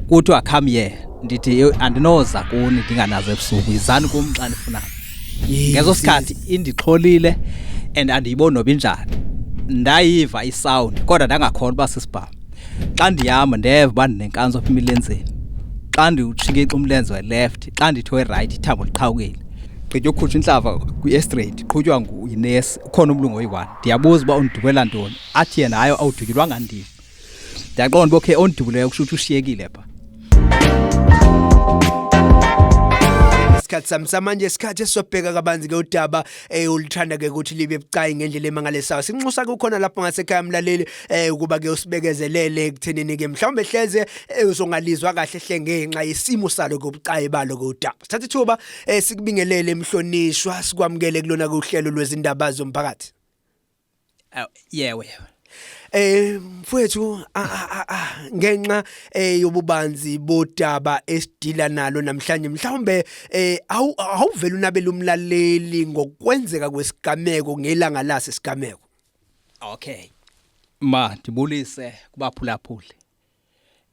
Kuthiwa come here, ndithi andinoza kuni ndinganazo ebusuku, yizani kum xa nifunayo. Ngeso sikhathi indixholile and andiyiboni noba injani. Ndayiva isound kodwa ndangakholwa uba sisibhamu. Xa ndihamba ndeva uba ndinenkansi apha emilenzeni. Xa ndiwutshikixa umlenze we-left, xa ndithi we-right ithambo liqhawukile. Gqitya ukhutshwa intlava kwi-estrate, qhutywa nguyinesi, ukhona umlungu oyi-one. Ndiyabuza uba undubela ntoni, athi yena hayi awudutyulwanga ndim. Ndiyaqonda uba okay ondidubuleyo kusho ukuthi ushiyekile pha. Isikhathi sami samanje, isikhathi esizobheka kabanzi ke udaba oluthanda ke ukuthi libe bucayi ngendlela emangalisayo. Sinxusa kukhona lapho ngasekhaya mlaleli ukuba ke usibekezelele ekuthenini ke mhlawumbe hleze uzongalizwa kahle hle ngenxa yesimo salo kobucayi balo ke udaba. Sithatha ithuba sikubingelele emhlonishwa, sikwamukele kulona kuhlelo lwezindaba zomphakathi. Yewe. Mfowethu, ngenxa yobubanzi bodaba esidila nalo namhlanje, mhlawumbe awuvela unabele umlaleli ngokwenzeka kwesigameko ngelanga lase sigameko. Okay. Ma ndibulise kubaphulaphuli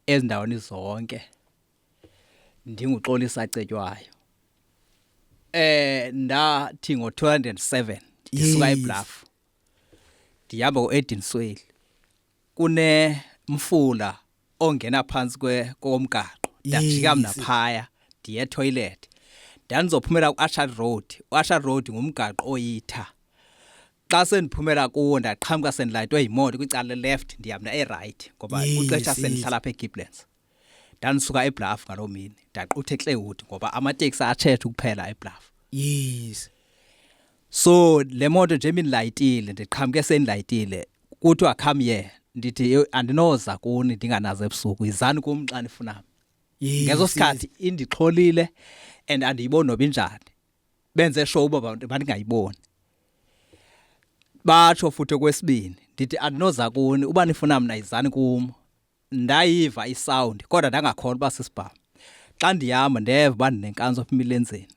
ezindaweni zonke. NdinguXolisa Cetywayo. Ndathi ngo-2007 ndisuka eBluff. Ndihamba ngo-Edin Sweli. Kunemfula ongena phansi komgaqo. Ndajika mna phaya ndiye toilet. Ndandizophumela ku-Ashar Road. U-Ashar Road ngumgaqo oyitha. Xa sendiphumela kuwo ndaqhamuka sendilayitwe yimoto kwicala left, ndiya mna e-right ngoba kwixesha sendihlala apha eGiblands. Ndandisuka eBluff ngaloo mini, ndaqutha eClaywood ngoba amateksi atshetha ukuphela eBluff. So le moto nje ibindilayitile, ndiqhamuke sendilayitile, kuthiwa come here, ndithi andinoza kuni ndinganazo ebusuku, yizani kum xa nifuna. Ngeso sikhathi indixholile and andiyiboni noba injani. Benze sure uba bandingayiboni. Batsho futhi okwesibini, ndithi andinoza kuni, uba nifuna mna yizani kum. Ndayiva isound kodwa ndangakholwa uba sisibhamu. Xa ndihamba ndeva uba ndinenkansi apha emilenzeni.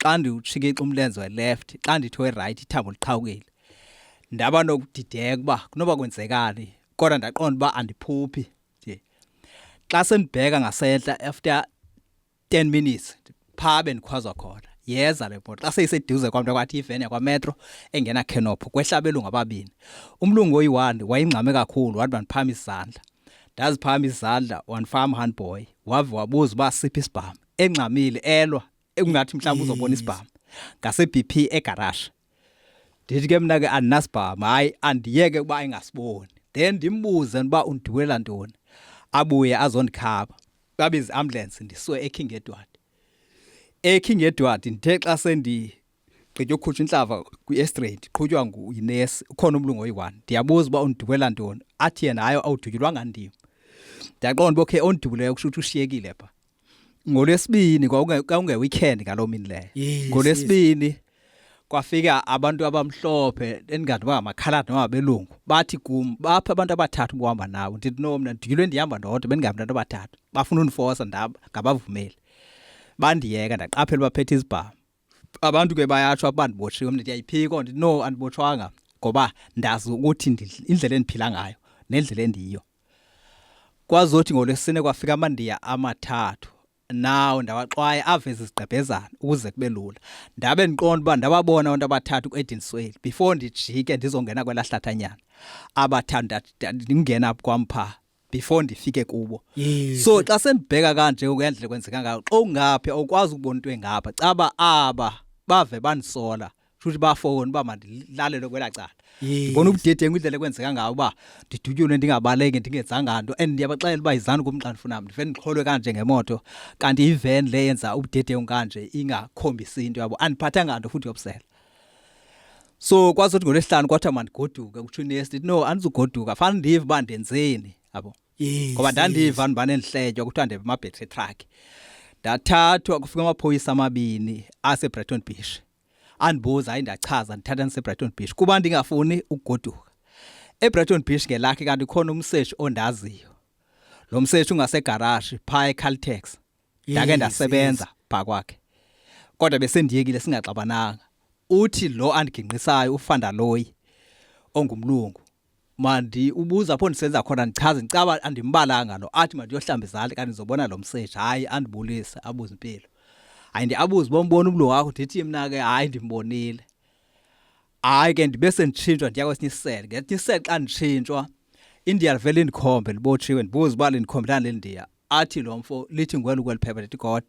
Xa ndiwutshikixa umlenze we-left, xa ndithi we-right ithambo liqhawukile. Ndaba nokudideka uba kunoba kwenzekani kodwa ndaqonda uba andiphuphi nje. Xa sendibheka ngasentla after 10 minutes phaa bendikhwazwa khona, yeza le moto. Xa seyiseduze kwam ndakwathi iveni yakwaMetro engena khenopho, kwehla abelungu ababini. Umlungu oyi-one wayingxame kakhulu, wathi mandiphakamisa izandla. Ndaziphakamisa izandla, wandifaka amhandboy, wave wabuza uba siphi isibhamu. Engxamile elwa ekungathi mhlawumbi uzobona isibhamu ngase-BP egaraji. Ndithi ke mna ke andinasibhamu, hayi andiyeke uba engasiboni. Then ndimbuze uba undidulela ntoni, abuye azondikhapha. Babiza iambulance ndisiwe eKing Edward. EKing Edward ndithe xa sendigqitya ukhutshwa intlava kwi-estrate, qhutywa nguyinesi, ukhona umlungu oyi-one. Ndiyabuza uba undubela ntoni, athi yena hayi awudutyulwanga ndim. Ndiyaqonda uba okay ondidubuleyo kusho ukuthi ushiyekile pha. NgoLwesibini kwakunge-weekend ngaloo mini leyo. NgoLwesibini kwafika abantu abamhlophe endingathi uba ngamakhaladi noma abelungu, bathi kum bapha abantu abathathu bohamba nabo. Ndithi no, mna ndidutyulwe ndihamba ndodwa, bendingabi nabantu abathathu. Bafuna undifosa, ngabavumeli. Bandiyeka, ndaqaphela uba baphethe izibhamu. Abantu ke bayatsho uba ndibotshiwe, mna ndiyayiphika, ndithi no andibotshwanga ngoba ndazi ukuthi indlela endiphila ngayo nendlela endiyiyo. Kwazothi ngoLwesine kwafika amaNdiya amathathu, nawo ndawaxwaya aveza izigqebhezana ukuze kube lula. Ndabe ndiqonda uba ndababona abantu abathathu kuEdin Swale before ndijike ndizongena kwelaa hlathanyana. Abathathu ndingena kwam phaa before ndifike kubo. So xa sendibheka kanje ngendlela kwenzeka ngayo, xa ungaphi awukwazi ukubona into engapha. Caba aba bave bandisola, futhi bafowuni uba mandilalelwe kwelaa cala. Ndibona ubudedengu indlela ekwenzeka ngayo uba ndidutyulwe ndingabaleki ndingenzanga nto, and ndiyabaxelela uba yizani kum xa ndifuna mna. Ndivele ndixholwe kanje ngemoto, kanti iveni le yenza ubudedengu kanje ingakhombisi into yabo. Andiphathanga nto futhi yobusela. So kwazothi ngoLwesihlanu kwathiwa mandigoduke, kutsho inesi. Ndithi no, andizugoduka, fanele ndive uba ndenzeni yabo. Ngoba ndandiva ndibane ndihletywa kuthiwa ndebe amabhetri etruck. Ndathathwa kufika amaphoyisa amabini aseBrighton Beach. Andibuza, hayi ndachaza, ndithatha ndiseBrighton Beach kuba ndingafuni ukugoduka. EBrighton Beach ngelakhe kanti khona umseshi ondaziyo. Lo mseshi ungasegaraji phaa eCaltex. Ndake ndasebenza phaa kwakhe. Kodwa besendiyekile singaxabananga. Uthi lo andiginqisayo uFandaloyi ongumlungu. Mandi ubuza apho ndisenza khona, ndichaze, ndicaba andimbalanga lo, athi mandiyohlamba izandla kanti ndizobona lo mseshi. Hayi, andibulise, abuze impilo. Hayi, ndiabuze bombona umlungu wakho, ndithi mna ke hayi, ndimbonile. Hayi ke, ndibe senditshintshwa ndiya kwesinye isele. Ngesinye isele xa nditshintshwa, iNdiya livele lindikhombe libotshiwe, ndibuze uba lindikhombelani le Ndiya. Athi lo mfo lithi ngwelu kweli phepha, ndithi God,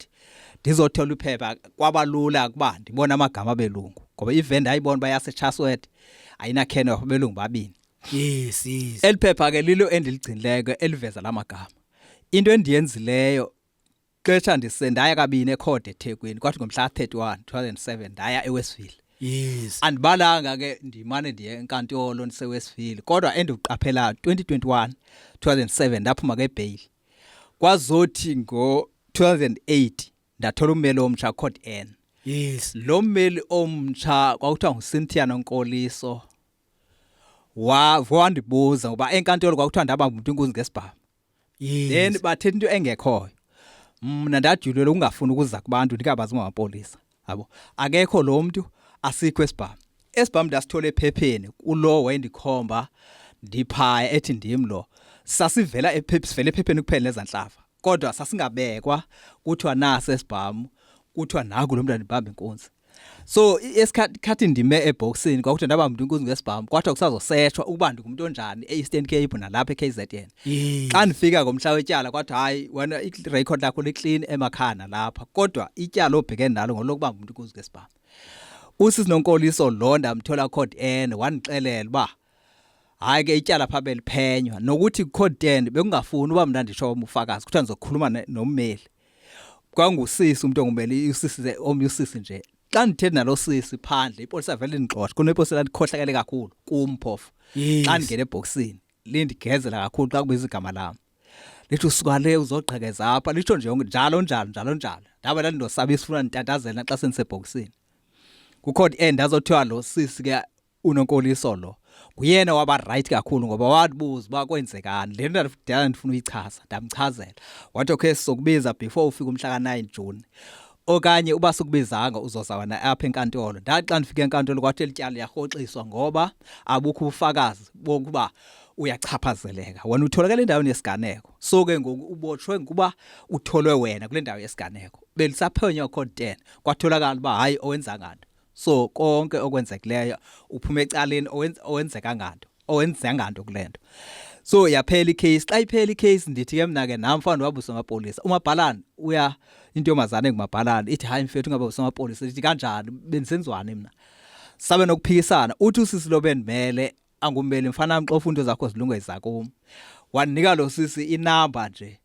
ndizothola iphepha. Kwaba lula kuba ndibone amagama abelungu, ngoba ivenda ndayibona uba yaseChatsworth ayinakheno abelungu babini. Yes. Eli phepha ke lilo endiligcinileyo ke eliveza la magama. Into endiyenzileyo xesha ndise ndaya kabini ekhode eThekwini, kwathi ngomhla 31 2007 ndaya eWestville. Andibalanga ke, ndimane ndiye enkantolo ndiseWestville, kodwa endikuqaphela 2021 2007 ndaphuma ke bail. Kwazothi ngo 2008 ndathola ummeli omtsha, Court N. Lo mmeli omtsha kwakuthiwa nguCynthia Nonkoliso. Wandibuza ngoba enkantolo kwakuthiwa ndaba ngumuntu inkunzi ngesibhamu. Then bathetha into engekhoyo. Mna ndajulela ukungafuni ukuza kubantu ndingabazi ngamapolisa. Yabo. Akekho lo muntu, asikho esibhamu. Esibhamu ndasithola ephepheni kulo wayendikhomba ndiphaya ethi ndim lo. Sasivela ephepha, sivela ephepheni kuphela nezanhlava. Kodwa sasingabekwa kuthiwa nasi esibhamu, kuthiwa naku lo muntu andibamba inkunzi. So esikhathi ndime eboxini kwakuthiwa ndaba umuntu inkunzi ngesibhamu, kwathiwa kusazosetshwa ukuba ndingumuntu onjani e-Eastern Cape nalapha e-KZN. Xa ndifika ngomhla wetyala kwathiwa hayi wena, irecord lakho liclean emakhaya nalapha, kodwa ityala obhekene nalo ngolokuba ngumuntu inkunzi ngesibhamu. Usisi Nonkoliso lo ndamthola Court N, wandixelela uba hayi ke, ityala pha beliphenywa, nokuthi Court 10 bekungafuni uba mna nditsho ubufakazi, kuthiwa ndizokhuluma nommeli. Kwangusisi umuntu ongumeli, usisi omnye, usisi nje. Xa ndithethe nalo sisi phandle, ipolisa vele lindixosha. Kunepolisa landikhohlakele kakhulu kum phofu. Xa ndingena ebhokisini lindigezela kakhulu xa kubiza igama lam, lithi usuka le uzogqekeza apha, litsho nje njalo njalo njalo njalo. Ndaba ndandosabisa, ufuna nditatazela xa sendisebhokisini kukhona. Ndazothiwa lo sisi ke uNonkoliso lo nguyena waba right kakhulu, ngoba wabuza uba kwenzekani le nto ndidala ndifuna uyichaza. Ndamchazela, wathi okay, sizokubiza before ufike umhla ka-9 June, okanye uba sikubizanga uzoza wena apha enkantolo. Ndathi xa ndifika enkantolo kwathi eli tyala liyarhoxiswa ngoba abukho ubufakazi bokuba uyachaphazeleka wena, utholakala endaweni yesiganeko. So ke ngoku ubotshwe ngokuba utholwe wena kule ndawo yesiganeko, belisaphenywa court 10, kwatholakala uba hayi, owenzanga nto. So konke okwenzekileyo uphuma ecaleni, owenzeka nganto, owenzanga nto kule nto. So yaphela icase. Xa iphela icase, ndithi ke mna ke nam mfana wabuswa amapolisa, umabhalane uya, intombazane engumabhalane ithi hayi mfethu, ungababuswa amapolisa. Ndithi kanjani, bendisenziwani mna? Sabe nokuphikisana. Uthi usisi lo bendimele angummeli, mfana wam, xa ufuna into zakho zilunge zakum. Wandinika lo sisi inamba nje.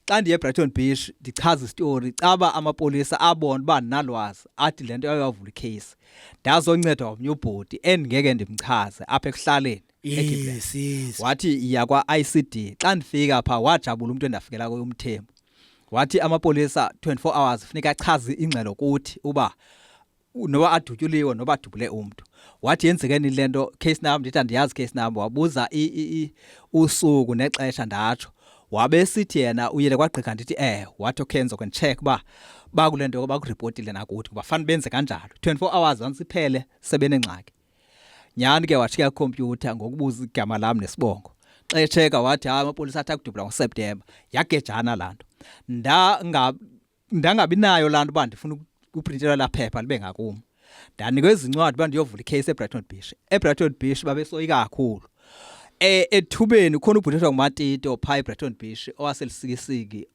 Xa ndiye eBrighton Beach ndichaza isitori, caba amapolisa abona uba ndinalwazi, athi le nto yayavula icase. Ndazoncedwa ngomnye ubhuti endingeke ndimchaze apha ekuhlaleni eGiblet. Wathi iya kwa-ICD. Xa ndifika pha wajabula umuntu endafikela kuye, uMthembu. Wathi amapolisa 24 hours funeka achaze ingxelo kuthi uba noba adutyuliwe noba adubule umntu. Wathi yenzeke nini le nto, case number? Ndithi andiyazi case number. Wabuza usuku nexesha, ndatsho. Wabe sithi yena uyile kwagqirha, ndithi eh. Wathi okay, ndizoke ndicheck uba bakule nto bakuripotile nakuthi, ngoba fanele benze kanjalo 24 hours once iphele sebenengxaki. Nyhani ke wajika ikhompyutha ngokubuza igama lam nesibongo. Xa etsheka wathi hayi, amapolisa athi akudubula ngoSeptemba. Yagejana laa nto, ndangabi nayo laa nto uba ndifuna uprintelwa laa phepha libe ngakum. Ndanikwa ezi ncwadi uba ndiyovula icase eBrighton Beach. EBrighton Beach babesoyika kakhulu. Ethubeni khona ubhuti othiwa nguMatito phaa eBrighton Beach owaseLusikisiki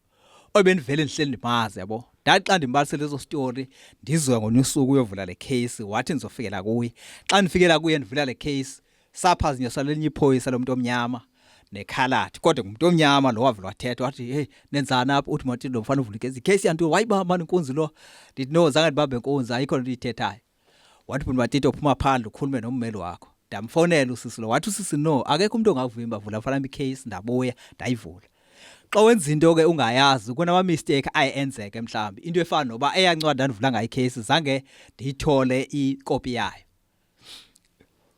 obendivele ndihleli ndimazi, yabo. Ndathi xa ndimbalisela eso story, ndizoya ngolunye usuku uyovula le case, wathi ndizofikela kuye. Xa ndifikela kuye ndivula le case, saphazinyiswa lelinye iphoyisa lomuntu omnyama nekhalathi, kodwa ngumuntu omnyama lo. Wavela wathetha, wathi hey, nenzani apha? Uthi Matito lo mfana uvula icase. Icase yantoni? Wayibamba inkunzi lo. Ndithi no, zange ndibambe inkunzi, ayikho nto uyithethayo. Wathi bhuti Matito, phuma phandle ukhulume nommeli wakho. Ndamfonela usisi lo, wathi usisi no, akekho umuntu ongakuvimba, vula mfana icase. Ndabuya ndayivula. Xa wenza into ke ungayazi, kunama mistake aye enzeke, mhlawumbi into efana noba eyancwadi ndandivula ngayo icase zange ndiyithole ikopi yayo.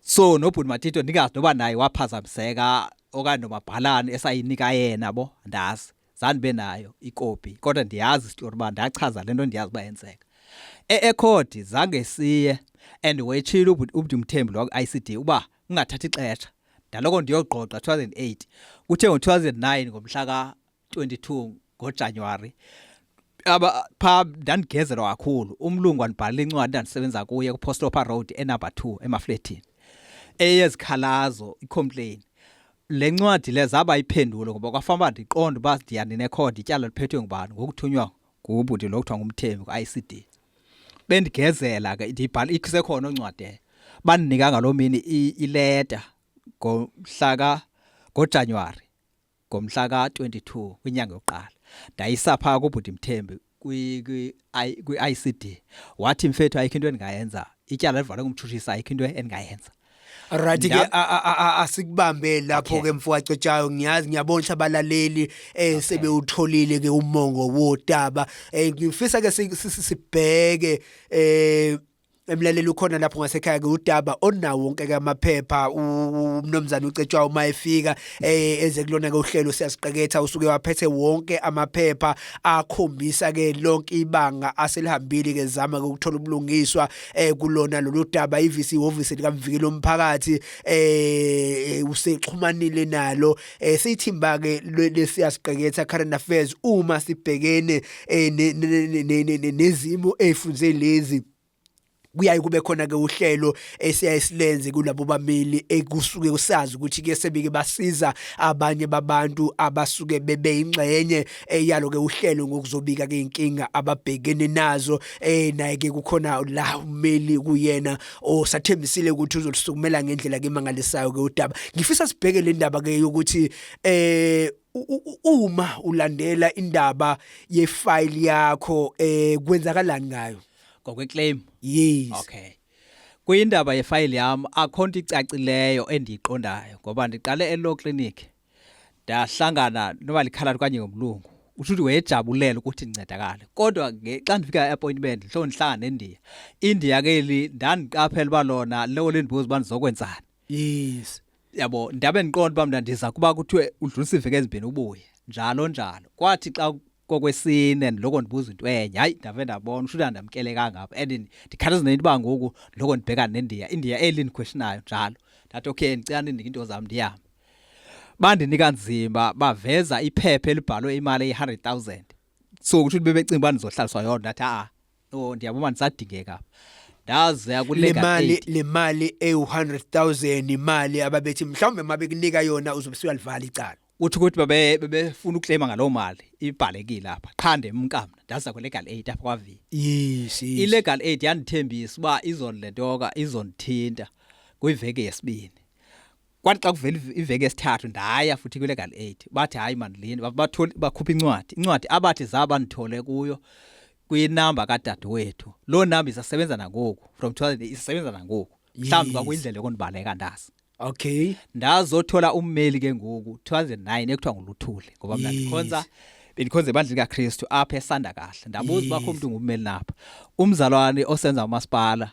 So nobhuti Matito ndingazi noba naye waphazamiseka okanye nomabhalane esayinika yena bo, andazi, zandibe nayo ikopi, kodwa ndiyazi isitori uba ndachaza le nto, ndiyazi uba yenzeka. E-ekhodi zange siye and wetshile ubhuti Mthembu lo ku-ICD uba ungathathi ixesha. Ndaloko ndiyogqogqa 2008. Kuthe ngo-2009 ngomhla ka-22 ngoJanuwari aba pha ndandigezelwa kakhulu. Umlungu wandibhalela incwadi, ndandisebenza kuye kuPostloper Road enumber 2 emafletini, eyezikhalazo, icomplain. Le ncwadi le zaba iphendulo ngoba kwafamba ndiqonda uba ndiya ndinekhodi, ityala liphethwe ngubani, ngokuthunywa ngubhuti lo kuthiwa nguMthembu ku-ICD. Bendigezela ke, ndibhala isekhona oncwadi, bandinika ngaloo mini ileta ngomhla ka ngoJanuwari ngomhla ka-22 kwinyanga yokuqala. Ndayisa phaa kubhuti Mthembu kwi-ICD. Wathi, mfethu, ayikho into endingayenza, ityala livalwe ngumtshutshisi, ayikho into endingayenza. Right ke, asikubambe lapho ke mfowacetshayo. Ngiyazi, ngiyabona ukuthi abalaleli sebewutholile ke umongo wodaba. Ngifisa ke sibheke, emlaleli ukhona lapho ngasekhaya ke udaba onawo wonke ke amaphepha. Umnomzana uCetshwayo uma efika eze kulona ke uhlelo siyasiqeketha, usuke waphethe wonke amaphepha akhombisa ke lonke ibanga aselihambile ke zama ke ukuthola ubulungiswa kulona lolu daba. Ivisi ihhovisi likamvikeli womphakathi usexhumanile nalo. Siyithimba ke lesiyasiqeketha current affairs uma sibhekene nezimo ezifunze lezi, kuyaye kube khona ke uhlelo esiyaye silenze kulabo bameli ekusuke kusazi ukuthi ke sebeke basiza abanye babantu abasuke bebe ingxenye eyalo ke uhlelo ngokuzobika ke inkinga ababhekene nazo. Naye ke kukhona la ummeli kuyena osathembisile ukuthi uzolisukumela ngendlela ke emangalisayo ke udaba. Ngifisa sibheke le ndaba ke yokuthi uma ulandela indaba yefile yakho, kwenzakalani ngayo? Ngokweclaim? Yes. Okay, kuyindaba yefayili yam akho nto icacileyo endiyiqondayo ngoba ndiqale elaw clinic, ndahlangana noba likhaladi okanye ngumlungu, utsho ukuthi wayejabulela ukuthi ndincedakale, kodwa xa ndifika e-appointment ndihlobo ndihlangana nendiya, indiya ke li ndandiqaphela uba lona loko lindibuza uba ndizokwenzani. Yabo, ndabe ndiqonda uba mna ndiza kuba kuthiwe udlulisa iiveki ezimbini ubuye, njalo njalo. Kwathi xa kokwesine ndiloko ndibuza into enye, hayi, ndave ndabona usho ukuthi andamkelekanga apha and ndikhathaza nento uba ngoku ndiloko ndibhekana nendiya, indiya eli ndikhweshinayo njalo. Ndathi okay, ndicela ndindike iinto zam ndihambe. Bandinika nzima, baveza iphepha elibhalwe imali eyi-100,000, so kusho ukuthi bebecinga uba ndizohlaliswa yodwa. Ndathi a-a, no, ndiyabona uba ndisadingeka apha. Ndazeya Le ku-legal mali aid. Le mali ewu-100,000, imali ababethi mhlawumbe mabekunika yona uzobe usuyalivala icala. Uthi ukuthi bebefuna ukukleyima ngaloo mali ibhalekile apha qha. Ndemka mna, ndaza kwi-legal aid apha kwaV. I-legal aid yandithembisa uba izondilentoka, izondithinta kwiveki yesibini. Kwathi xa kuvela iveki yesithathu ndaya futhi kwi-legal aid, bathi hayi, mandilinde. Bathole bakhupha incwadi, incwadi abathi zaba ndithole kuyo kwinamba kadadewethu. Loo namba isasebenza nangoku, from 2000 isasebenza nangoku. Mhlawumbi kwakuyindlela yokundibaleka, ndazi. Ndazothola ummeli ke ngoku 2009 ekuthiwa nguLuthuli, ngoba mna ndikhonza, bendikhonza ebandleni kaKristu apha esanda kahle. Ndabuza uba kho umntu ngummeli napha, umzalwane osenza umasipala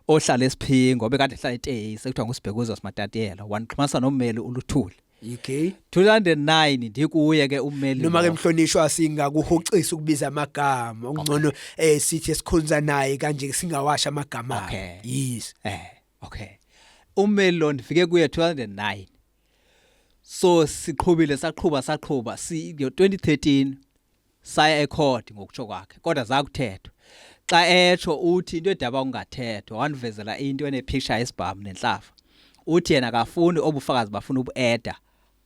ohlala esiphingo, obekade ehlala eTeyisi, ekuthiwa nguSibhekuzo Simatatiyela, wandixhumanisa nommeli uLuthuli. 2009 ndikuye ke ummeli Noma ke lo. mhlonishwa, singakuhoxisa ukubiza amagama, okungcono sithi esikhonza naye kanje, singawasha amagama abo. Okay, ummeli lo ndifike kuye 2009, so siqhubile, saqhuba, saqhuba, si ngo-2013 saya ecourt ngokutsho kwakhe, kodwa zakuthethwa. Xa etsho uthi into edaba kungathethwa, wandivezela into enepicture yesibhamu nenhlafa. Uthi yena akafuni obufakazi, bafuna ubu-eda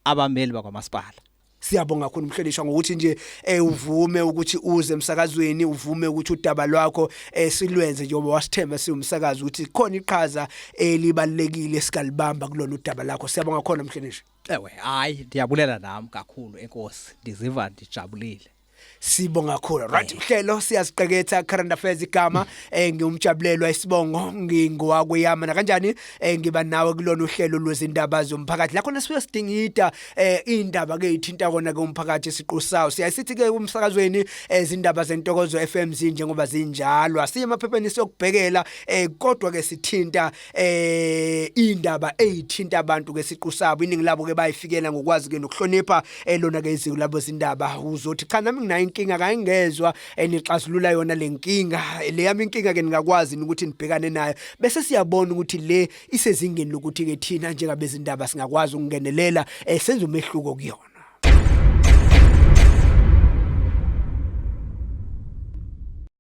abameli bakwamasipala. Siyabonga kakhulu mhlonishwa ngokuthi nje uvume ukuthi uze emsakazweni, uvume ukuthi udaba lwakho silwenze, njengoba wasithemba siwumsakazo ukuthi khona iqhaza elibalekile esikalibamba kulona udaba lakho. Siyabonga khona mhlonishwa. Ewe, hayi, ndiyabulela nam kakhulu, enkosi, ndiziva ndijabulile. Sibonga kakhulu. Right, uhlelo siyaziqeketha current affairs, igama ngiyumjabulelwa, isibongo ngingowakweyama. Nakanjani ngiba nawe kulona uhlelo lwezindaba zomphakathi la khona sifike sidingida indaba ke ithinta kona ke umphakathi siqu sawo. Siyasithi ke umsakazweni izindaba zentokozo FM njengoba zinjalo, asiye emaphepheni siyokubhekela, kodwa ke sithinta indaba ezithinta abantu ke siqu sabo. Iningi labo ke bayifikela ngokwazi ke nokuhlonipha lona ke iziko labo zindaba. Uzothi cha, nami Nginayo inkinga, kayingezwa enixazulula yona lenkinga. Le yami inkinga ke ningakwazi ukuthi nibhekane nayo, bese siyabona ukuthi le isezingeni lokuthi ke thina njengabezindaba singakwazi ukungenelela, senze umehluko kuyona.